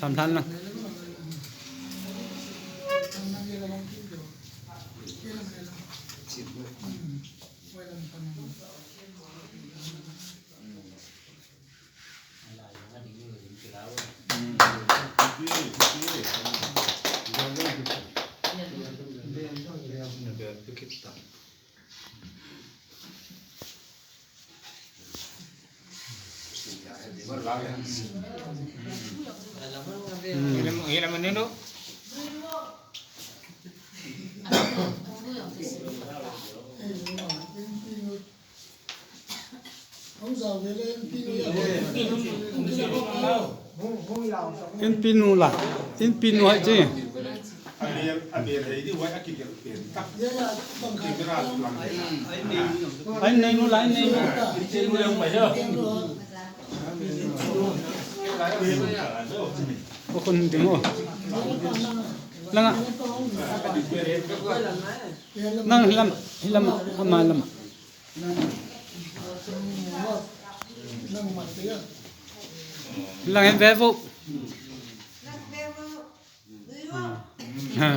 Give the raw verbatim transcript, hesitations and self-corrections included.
Tham lhan lang. Inpi nu la, Inpi nu hai chi. Ai nei nu la, ai nei nu. O khun ding o. Langa. Nang hilam, hilam, ama lama. Lang hin ve vo. Ha.